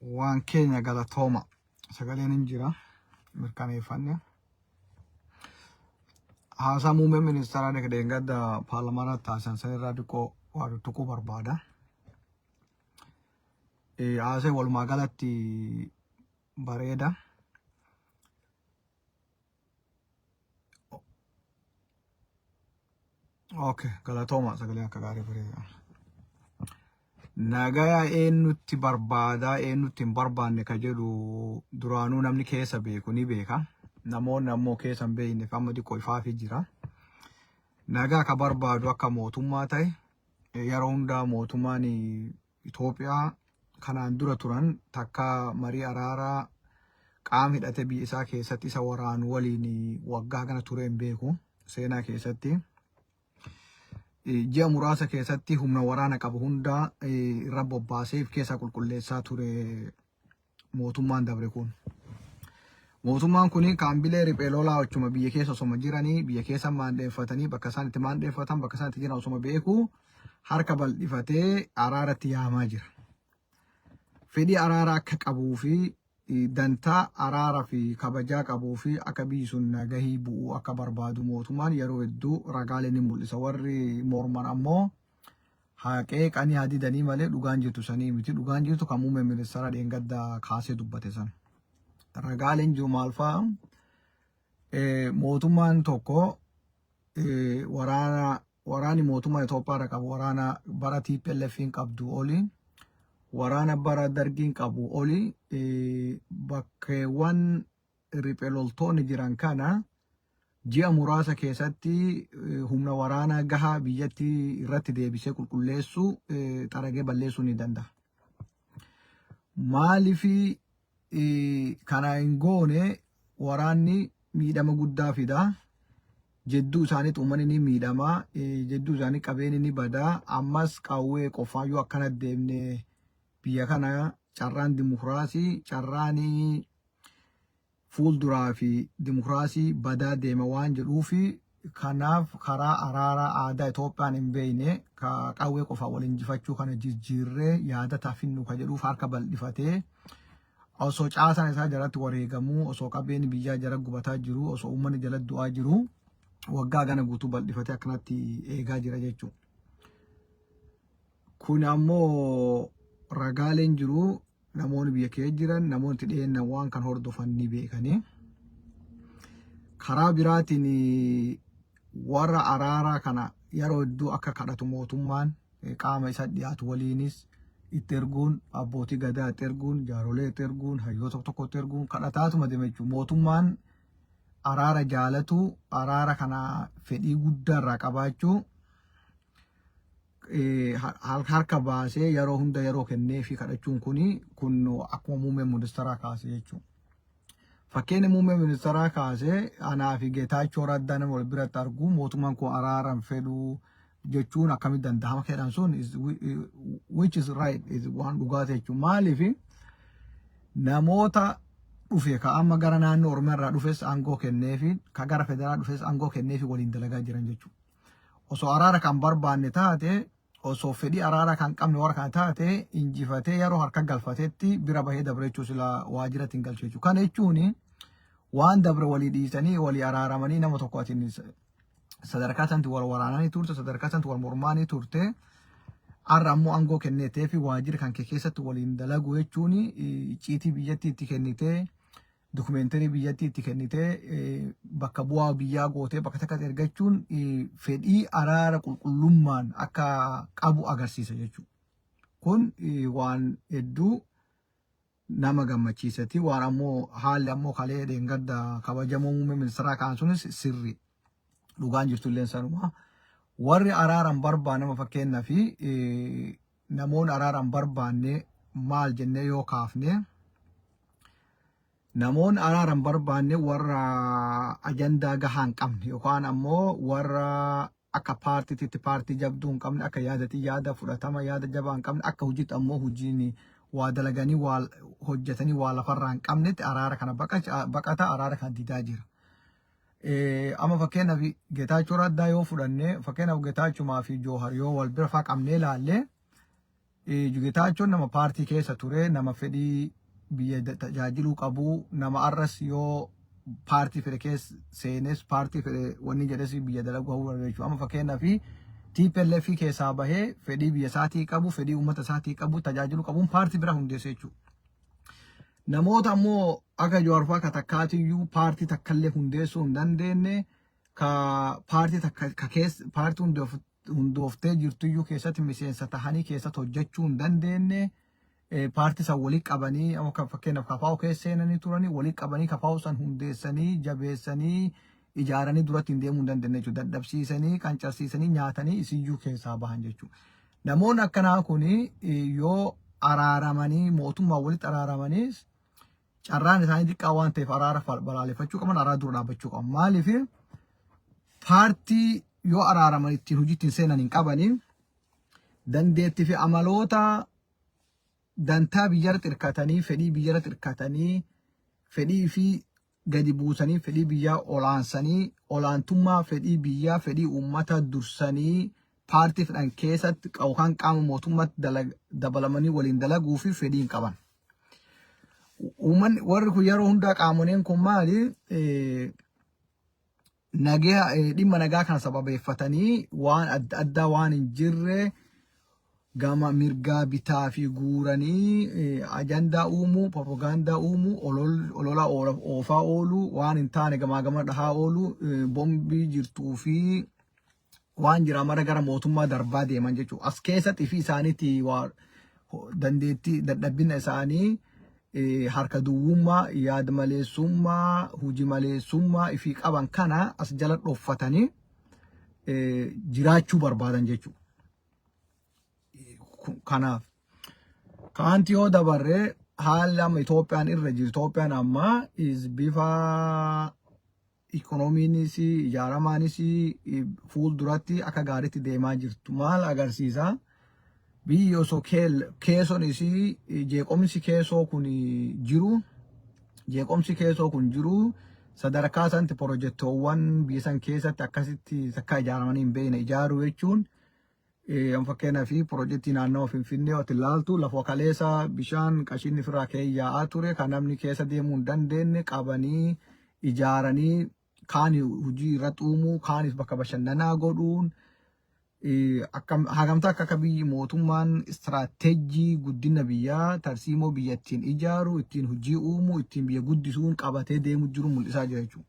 Waan keenya galatooma. Sagaleen hin jira. Mirkaneeffanne. Haasaa muummee ministeeraa dheengadda paarlaamaa irratti taasisan sanirraa xiqqoo waa tuttuquu barbaada. Haasaan walumaa galatti bareeda. Okay, galatooma sagalee akka gaarii bareeda. Nagaya eenyutti barbaadaa eenyutti hin barbaanne ka jedhu duraanuu namni keessa beeku ni beeka. Namoonni ammoo keessa hin beekneef amma xiqqoo ifaafii jira. Nagaa ka barbaadu akka mootummaa ta'e yeroo hundaa mootummaan Itoophiyaa kanaan dura turan takka marii araaraa qaama hidhate biyya isaa keessatti isa waraanu waliin waggaa kana ture hin beeku seenaa keessatti. Ji'a muraasa keessatti humna waraana qabu hunda irra bobbaasee of keessaa qulqulleessaa ture mootummaan dabre kun. Mootummaan kun kaambilee riphee lolaa achuma biyya keessa osoma jiranii biyya keessa maandheeffatanii bakka isaan itti maandheeffatan bakka isaan itti jiran osoma beeku harka bal'ifatee araaratti yaamaa jira. Fedhii araaraa akka qabuu fi dantaa araara fi kabajaa qabuu fi akka biyyi sun nagahii bu'uu akka barbaadu mootummaan yeroo hedduu ragaalee ni mul'isa. Warri morman ammoo haa qeeqanii haa didanii malee dhugaan jirtu sanii miti. Dhugaan jirtu kan muummeen ministeera dheengadda kaasee dubbate san. Ragaaleen jiru maal fa'a? Mootummaan tokko waraana waraani mootummaa Itoophiyaa irra qabu waraana bara TPLF hin qabdu oli waraana bara dargiin qabu oli bakkeewwan riphee loltoonni jiran kana ji'a muraasa keessatti humna waraanaa gahaa biyyatti irratti deebisee qulqulleessuu xaragee balleessuu ni danda'a. Maaliif kana hin goone waraanni miidhama guddaa fida. Jidduu isaaniitti uummanni ni miidhama. Jidduu isaanii qabeenyi ni bada. Ammas qawwee qofaan yoo akkana deemne biyya kana carraan dimokiraasii carraan fuulduraa fi dimokiraasii badaa deema waan jedhuufi kanaaf karaa araaraa aadaa Itoophiyaan hin beekne ka qawwee qofaa wal injifachuu kana jijjiirree yaada tafinnu ka jedhuuf harka bal'ifatee osoo caasaan isaa jalatti wareegamuu osoo qabeenyi biyyaa jala gubataa jiru osoo uummanni jala du'aa jiru waggaa gana guutuu bal'ifatee akkanatti eegaa jira jechuudha. Kun ammoo ragaaleen jiru namoonni biyya keessa jiran namoonni itti dhiyeennan waan kan hordofan ni beekani. Karaa biraatiin warra araaraa kana yeroo hedduu akka kadhatu mootummaan qaama isa dhiyaatu waliinis itti erguun abbootii gadaa itti erguun jaarolee itti erguun hayyoota tokko tokko itti erguun kadhataatuma deema jechuudha. Mootummaan araara jaalatu araara kana fedhii guddaa irraa qabaachuu harka baasee yeroo hunda yeroo kennee fi kadhachuun kuni kun akkuma muummeen ministeeraa kaase jechuudha. Fakkeenya muummee ministeeraa kaase anaa fi Geetaachoo Raddaa nama wal biratti argu mootummaan kun araaran fedhuu jechuun akkamitti danda'ama jedhan sun which is right is waan dhugaa jechuudha. Maaliif namoota dhufe ka amma gara naannoo Oromiyaa irraa dhufes aangoo kenneefi ka gara federaalaa dhufes aangoo kenneefi waliin dalagaa jiran jechuudha. Osoo araara kan barbaanne taate osoo fedhii araara kan qabne warra kana taate injifatee yeroo harka galfatetti bira bahee dabre jechuu sila waajjiratti hin galchu jechuudha. Kana jechuun waan dabre walii dhiisanii walii araaramanii nama tokko atiin sadarkaa sanatti wal waraananii turte sadarkaa sanatti wal mormaanii turte har'a ammoo aangoo kennitee fi waajjira kan kee keessatti waliin dalagu jechuun icciitii biyyattii itti kennitee dokumeentarii biyyattii itti kennitee bakka bu'aa biyyaa gootee bakka takkatti ergachuun fedhii araara qulqullummaan akka qabu agarsiisa jechuudha. Kun waan hedduu nama gammachiisati. Waan ammoo haalli ammoo kalee dheengadda kabajamoo muummee ministeeraa kaan sunis sirri dhugaan jirtu illee sanuma. Warri araaran barbaanama fakkeenyaa fi namoonni araaran barbaanne maal jennee yoo kaafne namoonni araaran barbaanne warra ajandaa gahaa hin qabne yookaan ammoo warra akka paartiitti paartii jabduu hin qabne akka yaadatti yaada fudhatama yaada jabaa hin qabne akka hojiitti ammoo hojiin waa dalaganii waa hojjetanii waa lafarraa hin qabnetti araara kana baqata araara kana didaa jira. Amma fakkeenyaaf Geetaachoo Raddaa yoo fudhanne fakkeenyaaf Getaachumaa fi Joohar yoo wal bira faa qabnee ilaalle Getaachoon nama paartii keessa ture, nama fedhii biyya tajaajiluu qabu, nama arras yoo paartii fedhe keessa seenes, paartii fedhe wanni jedhes biyya dalaguu hawwu jechuudha. Amma fakkeenyaaf TPLF keessaa bahee fedhii biyya isaatii qabu, fedhii uummata isaatii qabu, tajaajiluu qabuun paartii bira hundeesse jechuudha. Namoota ammoo akka Jawaar fa'aa ka takkaatiyyuu paartii takkallee hundeessuu hin dandeenye, ka paartii takka ka keessa paartii hundooftee jirtuyyuu keessatti miseensa tahanii keessatti hojjechuu hin dandeenye, paartii san walii qabanii, amma kan fakkeenyaaf KFO keessa seenanii turanii, walii qabanii KFO san hundeessanii, jabeessanii, ijaaranii duratti hin deemuu hin dandeenye jechuudha. Dadhabsiisanii, qancarsiisanii, nyaatanii isiyyuu keessaa bahan jechuudha. Namoonni akkanaa kun yoo araaramanii, mootummaa walitti araaramaniis, carraan isaanii xiqqaa waan ta'eef araara balaaleffachuu qaban, araara dura dhaabbachuu qaban. Maaliif? Paartii yoo araaraman ittiin hojii ittiin seenan hin qabanii, dandeettii fi amaloota dantaa biyyarratti hirkatanii, fedhii biyyarratti hirkatanii, fedhii fi gadi buusanii, fedhii biyyaa olaansanii, olaantummaa fedhii biyyaa, fedhii uummata dursanii paartii fedhan keessatti yookaan qaama mootummaatti dabalamanii waliin dalaguu fi fedhii hin qaban. Uummanni warri kun yeroo hundaa, qaamoleen kun maali, nagaa, dhimma nagaa kana sababeeffatanii waan adda addaa, waan hin jirre gama mirgaa bitaa fi guuranii ajandaa uumuu, propagaandaa uumuu, olola oofaa ooluu, waan hin taane gamaa gama dhahaa ooluu, bombii jirtuu fi waan jira mara gara mootummaa darbaa deeman jechuudha. As keessatti fi isaaniitti waa dandeettii dadhabina isaanii, harka duwwummaa, yaada maleessummaa, hojii maleessummaa ifii qaban kana as jala dhoffatanii jiraachuu barbaadan jechuudha. Kanaaf kaanti yoo dabarree, haalli amma Itoophiyaan irra jiru, Itoophiyaan amma is bifa ikoonomiinis ijaaramaanis fuulduratti akka gaariitti deemaa jirtu maal agarsiisa? Biyyi osoo keessoon isii jeequmsi keessoo kun jiru, jeequmsi keessoo kun jiru, sadarkaa sanatti pirojektoowwan biyya san keessatti akkasitti takka ijaaramanii hin beekne ijaaruu jechuun, fakkeenyaaf pirojektii naannawa Finfinnee ati ilaaltu, lafa kaleessa bishaan qashinni ofirraa ka'ee yaa'aa ture, kan namni keessa deemuu hin dandeenye qabanii ijaaranii, kaan hojii irratti uumuu, kaanis bakka bashannanaa godhuun, hagamtaa akka biyyi mootummaan istiraateejii guddina biyyaa, tarsiimoo biyya ittiin ijaaru, ittiin hojii uumuu, ittiin biyya guddisuun qabatee deemu jiru mul'isaa jira jechuudha.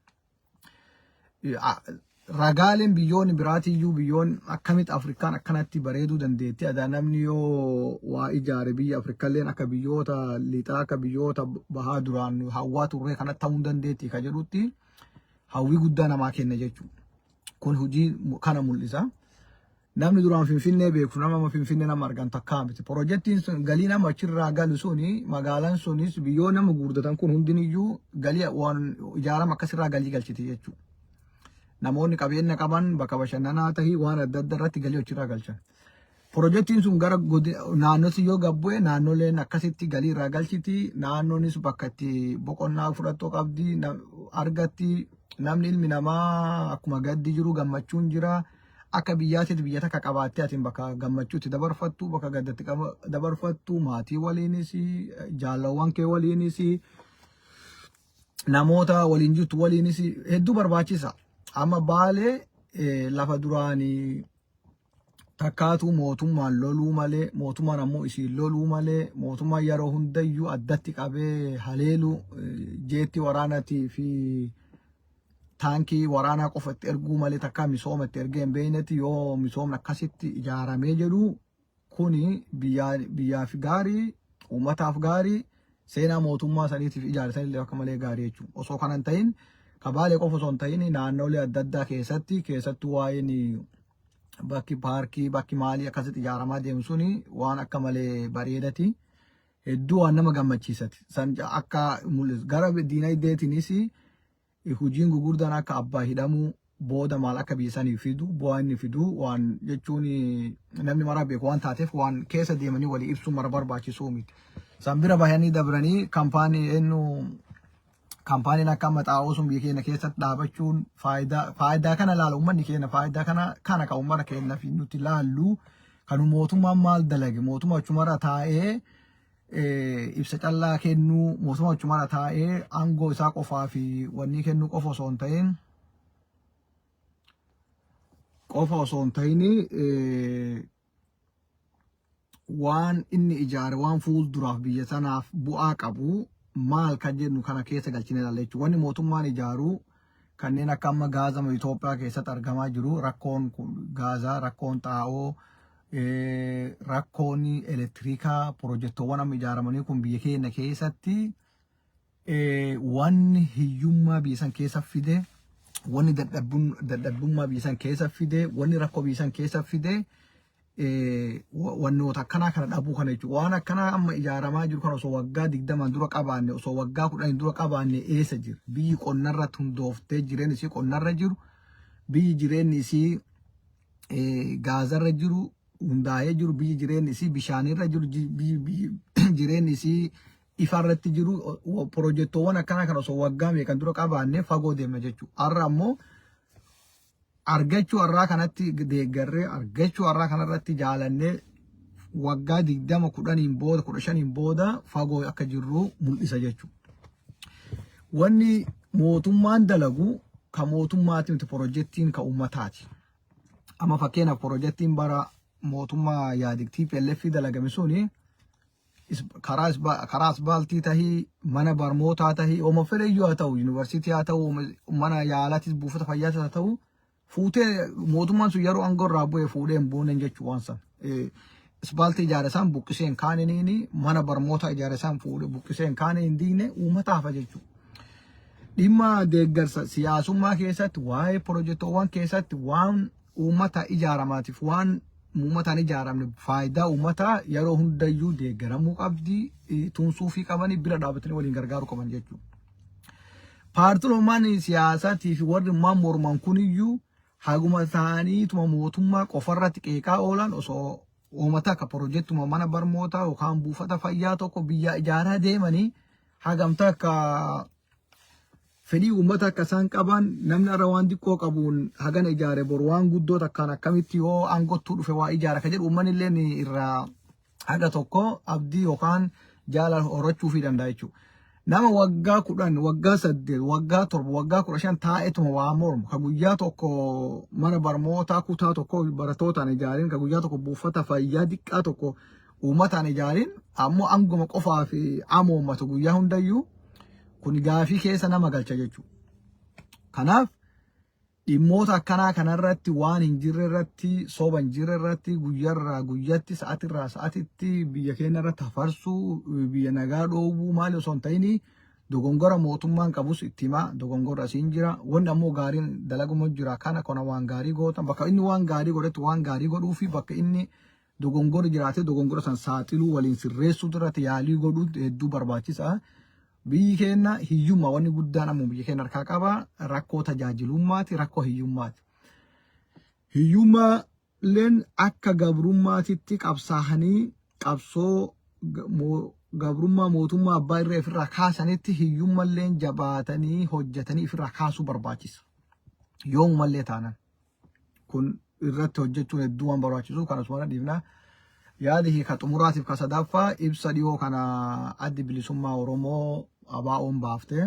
Ragaaleen biyyoonni biraatiyyuu, biyyoonni akkamitti Afrikaan akkanatti bareeduu dandeetti, adaa namni yoo waa ijaare biyya Afrikalleen akka biyyoota lixaa, akka biyyoota bahaa duraan hawwaa turree kanatti ta'uu dandeetti ka jedhutti hawwii guddaa namaa kenna jechuudha. Kun hojii kana mul'isa. Namni duraan Finfinnee beeku, nama amma Finfinnee nama argan takkaa miti. Pirojektiin sun galii nama achirraa galu suni, magaalaan sunis, biyyoon nama guurdatan kun hundiniyyuu galii waan ijaarama akkasirraa galii galchiti jechuudha. Namoonni qabeenya qaban bakka bashannanaa tahii waan adda addaa irratti galii achirraa galchan. Pirojektiin sun gara naannootti yoo gabbu'e, naannoleen akkasitti galii irraa galchiti. Naannoonis bakka itti boqonnaa fudhattoo qabdi argatti. Namni, ilmi namaa akkuma gaddi jiru gammachuun jira. Akka biyyaatitti biyya takka qabaattee atiin bakka gammachuutti dabarfattu, bakka gaddatti dabarfattu, maatii waliinis, jaalawwan kee waliinis, namoota waliin jirtu waliinis hedduu barbaachisa. Amma Baalee lafa duraanii takkaatu mootummaan loluu malee, mootummaan ammoo isiin loluu malee, mootummaan yeroo hundayyuu addatti qabee haleelu, jeetti waraanaatii fi taankii waraanaa qofa itti erguu malee takkaa misooma itti ergee hin beeknetti, yoo misoomni akkasitti ijaaramee jedhu, kuni biyyaaf gaarii, uummataaf gaarii, seenaa mootummaa saniitiif ijaare sanillee akka malee gaarii jechuudha. Osoo kana hin ta'in, kabaalee qofa osoo hin ta'in, naannolee adda addaa keessatti, keessattuu waa'een bakki paarkii, bakki maalii akkasitti ijaaramaa deemu suni waan akka malee bareedati. Hedduu waan nama gammachiisati. San akka mul'isu. Gara diinagdeetiinis hojiin gurguddaan akka abbaa hidhamuu booda maal akka biyya sanii fidu, bu'aa inni fidu, waan jechuun namni maraa beeku waan taateef, waan keessa deemanii walii ibsuu mara barbaachisuu miti. San bira bahanii dabranii kaampaanii eenyu, kaampaaniin akka amma xaa'oo sun biyya keenya keessatti dhaabachuun faayidaa kana laala uummanni keenya, faayidaa kana kan uummata keenya fi nuti laallu. Kanu mootummaan maal dalage, mootummaa achumarra taa'ee ibsa callaa kennuu, mootummaa achumarra taa'ee aangoo isaa qofaa fi wanni kennuu qofa osoo hin ta'in waan inni ijaare, waan fuulduraaf biyya sanaaf bu'aa qabu maal kan jennu kana keessa galchine ilaalla jechuudha. Wanni mootummaan ijaaru kanneen akka amma gaazama Itoophiyaa keessatti argamaa jiru, rakkoon gaazaa, rakkoon xaa'oo, rakkoon elektirikaa, pirojektoowwan amma ijaaramanii kun biyya keenya keessatti wanni hiyyummaa biyya san keessa fide, wanni dadhabummaa biyya san keessa fide, wanni rakkoo biyya san keessa fide wannoota akkanaa kana dhabuu kana jechuudha. Waan akkanaa amma ijaaramaa jiru kana osoo waggaa 20n dura qabaanne, osoo waggaa 10 dura qabaanne eessa jira? Biyyi qonnarratti hundooftee jireenyi isii qonnarra jiru, biyyi jireenyi isii gaazarra jiru hundaa'ee jiru, biyyi jireenyi isii bishaanirra jiru, biyyi jireenyi isii ifarratti jiru, pirojektoowwan akkanaa kana osoo waggaa meeqan dura qabaanne fagoo deemna jechuudha. Har'a ammoo argachuu har'aa kanatti deeggarree, argachuu har'aa kanarratti jaalannee, waggaa 20, 10n booda, 15n booda fagoo akka jirru mul'isa jechuudha. Wanni mootummaan dalagu ka mootummaati miti, pirojektiin ka uummataati. Amma fakkeenyaaf pirojektiin bara mootummaa Yaadig TPLF dalagame suni karaa asbaaltii tahii, mana barnootaa tahii, ooma fedhe iyyuu haa ta'u, yuunivarsiitii haa ta'u, mana yaalaatis, buufata fayyaatis haa ta'u, fuutee mootummaan sun yeroo aangoo irraa bu'e fuudhee hin buuneen jechuu waan san. Asbaaltii ijaare isaan buqqisee hin kaaniniini, mana barnootaa ijaare isaan fuudhee buqqisee hin kaane, hin diigne, uummata hafa jechuudha. Dhimma deeggarsa siyaasummaa keessatti, waa'ee pirojektoowwan keessatti, waan uummata ijaaramaatiif waan uummataan ijaaramne, faayidaa uummataa yeroo hundayyuu deeggaramuu qabdi, tumsuufii qabanii, bira dhaabbatanii waliin gargaaruu qaban jechuudha. Paartileen siyaasaatii fi warri ummaan morman kuniyyuu haguma isaaniituma mootummaa qofarratti qeeqaa oolan, osoo uummata akka piroojektuma mana barnootaa yookaan buufata fayyaa tokko biyya ijaaraa deemanii hagamta akka fedhii uummata akka isaan qaban, namni irra waan xiqqoo qabuun hagana ijaare, boru waan guddoo takkaan akkamitti yoo aangottuu dhufe waa ijaara ka jedhu, uummanni illee irraa haga tokko abdii yookaan jaalala horachuufii danda'a jechuudha. Nama waggaa 10, waggaa 8, waggaa 7, waggaa 15 taa'etuma waa mormu, ka guyyaa tokko mana barnootaa kutaa tokko barattootaan ijaarin, ka guyyaa tokko buufata fayyaa xiqqaa tokko uummataan ijaarin, ammoo anguma qofaa fi amoommatu guyyaa hundayyuu, kun gaafii keessa nama galcha jechuudha. Kanaaf dhimmoota akkanaa kanarratti, waan hin jirre irratti, soba hin jirre irratti, guyyaarraa guyyatti, sa'atirraa sa'atitti biyya keenya irratti hafarsuu, biyya nagaa dhoowwuu maali osoo hin ta'in, dogongora mootummaan qabus itti himaa, dogongora asiin jira, wanni ammoo gaariin dalaguma jira, kana kana waan gaarii gootan, bakka inni waan gaarii godhetti waan gaarii godhuu fi bakka inni dogongora jiraate dogongora san saaxiluu, waliin sirreessuu irratti yaalii godhuu hedduu barbaachisaa. Biyyi keenya hiyyummaa, wanni guddaan ammoo biyya keenya harkaa qaba, rakkoo tajaajilummaati, rakkoo hiyyummaati. Hiyyummaa illeen akka gabrummaatitti qabsaa'anii qabsoo gabrummaa mootummaa abbaa irree ofirraa kaasanitti, hiyyummalleen jabaatanii hojjetanii ofirraa kaasuu barbaachisa. Yoomumallee taanan. Kun irratti hojjechuun hedduu waan barbaachisuuf kan asuma dhiifna. Yaadi hiika xumuraatiif ka sadaffaa, ibsa dhiyoo kana Addi Bilisummaa Oromoo ABO'n baaftee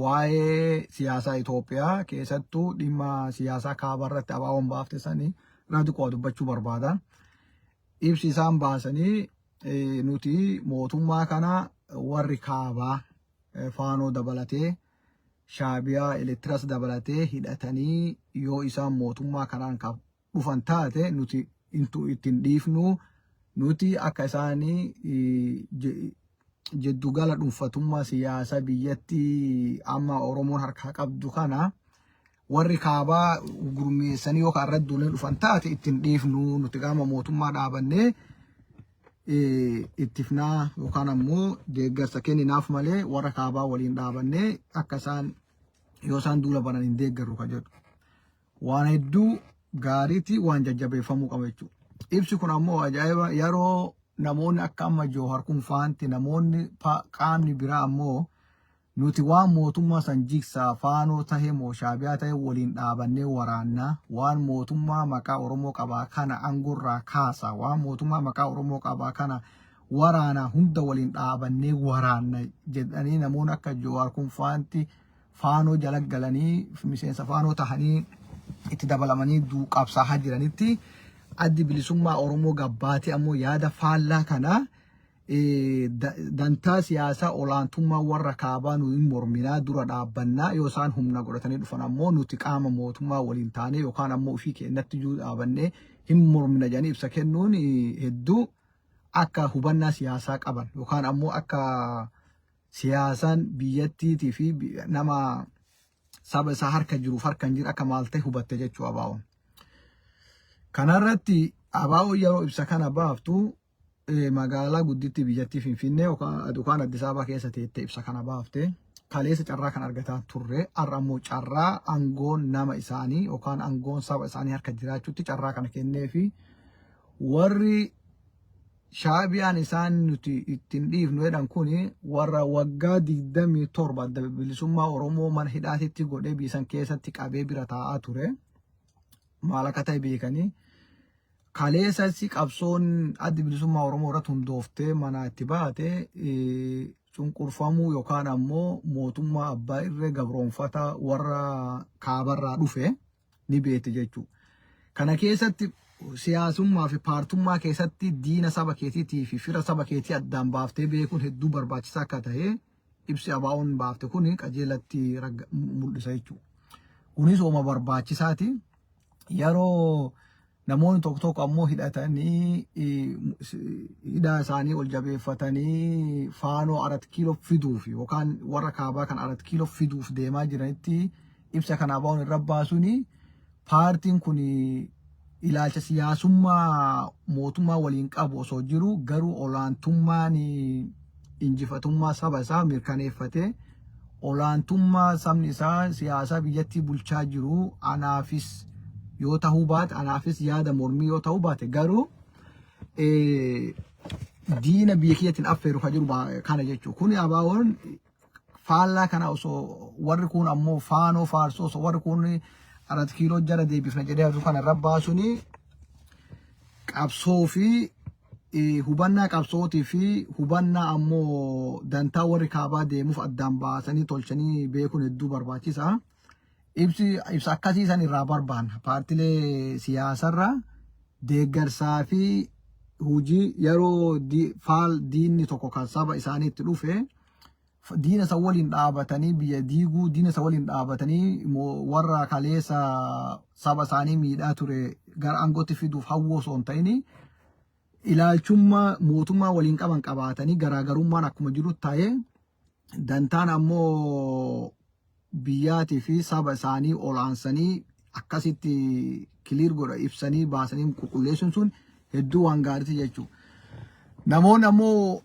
waa'ee siyaasaa Itoophiyaa, keessattuu dhimma siyaasaa kaabaa irratti ABO'n baafte sanii irraa xiqqoo dubbachuu barbaada. Ibsi isaan baasanii, nuti mootummaa kana warri kaabaa Faanoo dabalatee, Shaabiyaa Elektiraas dabalatee hidhatanii yoo isaan mootummaa kanaan kan dhufan taate, nuti ittiin dhiifnu, nuti akka isaanii jiddugala dhuunfatummaa siyaasaa biyyatti amma Oromoon harkaa qabdu kana warri kaabaa gurmeessanii yookaan irratti duulee dhufan taate ittiin dhiifnu, nuti qaama mootummaa dhaabannee ittifnaa yookaan ammoo deeggarsa kenninaaf malee warra kaabaa waliin dhaabannee akka isaan yoo isaan duula banan hin deeggarru ka jedhu. Waan hedduu gaariiti, waan jajjabeeffamuu qaba jechuudha. Ibsi kun ammoo ajaa'iba, yeroo namoonni akka amma Joohar kun faanti namoonni qaamni biraa ammoo Nuti waan mootummaa san jigsaa Faanoo tahe moo Shaabiyaa tahe waliin dhaabannee waraanna. Waan mootummaa maqaa Oromoo qabaa kana angorraa kaasa. Waan mootummaa maqaa Oromoo qabaa kana waraana hunda waliin dhaabannee waraanna jedhanii namoonni akka Jawaar kun faanti Faanoo jala galanii miseensa Faanoo tahanii itti dabalamanii qabsaa'aa jiranitti, Addi Bilisummaa Oromoo gabbaatee ammoo yaada faallaa kana dantaa siyaasaa olaantummaa warra kaabaa nu hin morminaa, dura dhaabbannaa, yoo isaan humna godhatanii dhufan ammoo nuti qaama mootummaa waliin taanee yookaan ammoo ofii keenyatti iyyuu dhaabannee hin mormina jedhanii ibsa kennuun hedduu akka hubannaa siyaasaa qaban yookaan ammoo akka siyaasaan biyyattiitii fi nama saba isaa harka jiruuf harka hin jirre akka maal ta'e hubatte jechuu ABO'n. Kanarratti ABO yeroo ibsa kana baaftu magaalaa guddittii biyyattii Finfinnee yookaan Addis Ababaa keessa teettee ibsa kana baafte. Kaleessa carraa kan argataa turre, har'a ammoo carraa aangoon nama isaanii yookaan aangoon saba isaanii harka jiraachuutti carraa kana kennee fi warri Shaabiyaan isaan nuti ittiin dhiifnu jedhan kuni warra waggaa 27 Adda Bilisummaa Oromoo mana hidhaatitti godhee biyya san keessatti qabee bira taa'aa ture. Maal akka ta'e beekanii. Kaleessas qabsoon Addi Bilisummaa Oromoo irratti hundooftee manaa itti baate cunqurfamuu yookaan ammoo mootummaa abbaa irree gabroonfataa warra kaabarraa dhufe ni beekti jechuudha. Kana keessatti siyaasummaa fi paartummaa keessatti diina saba keetiitii fi fira saba keetii addaan baaftee beekuun hedduu barbaachisaa akka ta'e ibsi ABO'n baafte kun qajeelatti mul'isa jechuudha. Kunis ooma barbaachisaati. Yeroo namoonni tokko tokko ammoo hidhatanii hidhaa isaanii ol jabeeffatanii Faanoo Arat Kiiloo fiduuf yookaan warra kaabaa kan Arat Kiiloo fiduuf deemaa jiranitti ibsa kana ABO'n irra baasuun, paartiin kun ilaalcha siyaasummaa mootummaa waliin qabu osoo jiru garuu olaantummaan injifatummaa saba isaa mirkaneeffatee, olaantummaa sabni isaa siyaasaa biyyattii bulchaa jiru anaafis yoo ta'uu baate, anaafis yaada mormii yoo ta'uu baate, garuu diina biyya kiyyattiin affeeru kan jiru kana jechuudha. Kuni ABO'n faallaa kana osoo warri kun ammoo Faanoo faarsoo, osoo warri kun Arat Kiiloo jala deebifna jedhee hafuu kana irra baasuuni qabsoo fi hubannaa qabsootii fi hubannaa ammoo dantaa warri kaabaa deemuuf addaan baasanii tolchanii beekuun hedduu barbaachisaa. Ibsi ibsa akkasii san irraa barbaanna. Paartilee siyaasarraa deeggarsaa fi hojii yeroo faal diinni tokko kan saba isaanii itti dhufe diina isa waliin dhaabatanii biyya diiguu, diina isa waliin dhaabatanii warra kaleessa saba isaanii miidhaa ture gara aangootti fiduuf hawwoo osoo hin ta'in, ilaalchummaa mootummaa waliin qaban qabaatanii, garaagarummaan akkuma jiru ta'ee, dantaan ammoo biyyaatii fi saba isaanii olaansanii akkasitti clear godha ibsanii baasanii qulqulleessuun sun hedduu waan gaariiti jechuudha. Namoonni ammoo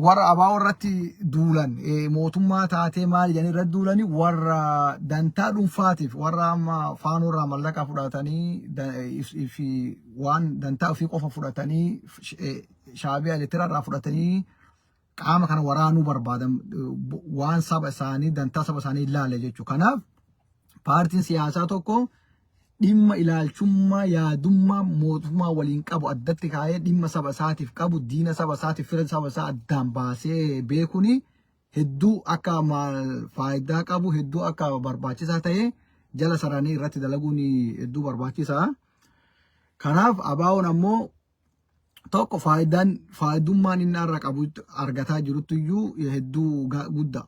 warra ABO irratti duulan, mootummaa taatee maal jedhanii irratti duulanii, warra dantaa dhuunfaatiif, warra amma Faanoo irraa mallaqa fudhatanii fi waan dantaa ofii qofa fudhatanii, Shaabiyaa Elektira irraa fudhatanii qaama kana waraanuu barbaadan, waan saba isaanii, dantaa saba isaanii ilaale jechuudha. Kanaaf paartiin siyaasaa tokko dhimma ilaalchummaa yaadummaa mootummaa waliin qabu addatti kaa'ee, dhimma saba isaatiif qabu, diina saba isaatiif fira saba isaa addaan baasee beekuun hedduu akka maal faayidaa qabu, hedduu akka barbaachisaa ta'e jala saranii irratti dalaguun hedduu barbaachisaa. Kanaaf ABO'n ammoo tokko faayidaan faayidummaan inni har'a qabu argataa jirutti iyyuu hedduu guddaa.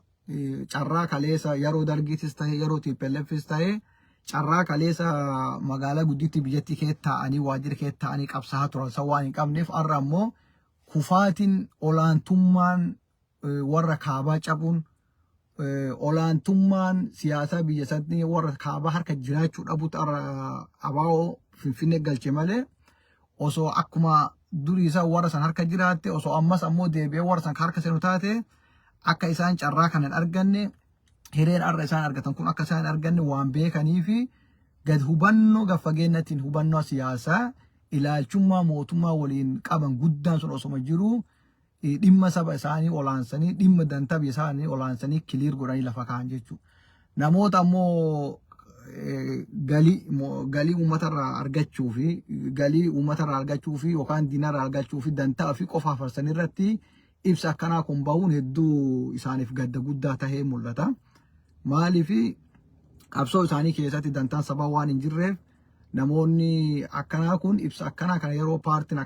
Carraa kaleessa yeroo Dargiitis ta'e, yeroo TPLFis ta'e, carraa kaleessa magaalaa gudditti biyyattii keessa taa'anii, waajjira keessa taa'anii qabsaa'aa turan san waan hin qabneef, har'a ammoo kufaatiin olaantummaan warra kaabaa cabuun, olaantummaan siyaasaa biyya sanii warra kaabaa harka jiraachuu dhabuutu har'a ABO Finfinnee galche malee, osoo akkuma durii isaa warra san harka jiraatte, osoo ammas ammoo deebi'ee warra san harka seenu taate, akka isaan carraa kana hin arganne, hireen har'a isaan argatan kun akka isaan hin arganne waan beekanii fi gad hubannoo gad fageenyatiin hubannoo siyaasaa ilaalchummaa mootummaa waliin qaban guddaan sun osoma jiru Dhimma saba isaanii olaansanii, dhimma dantaa biyya isaanii olaansanii clear godhanii lafa kaa'an jechuudha. Namoota ammoo galii uummatarraa argachuu fi galii uummatarraa argachuu fi yookaan diinarraa argachuu fi dantaa fi qofa afarsan irratti ibsa akkanaa kun bahuun hedduu isaaniif gadda guddaa tahee mul'ata. Maaliif? Qabsoo isaanii keessatti dantaan sabaa waan hin jirreef, namoonni akkanaa kun ibsa akkanaa kana yeroo paartiin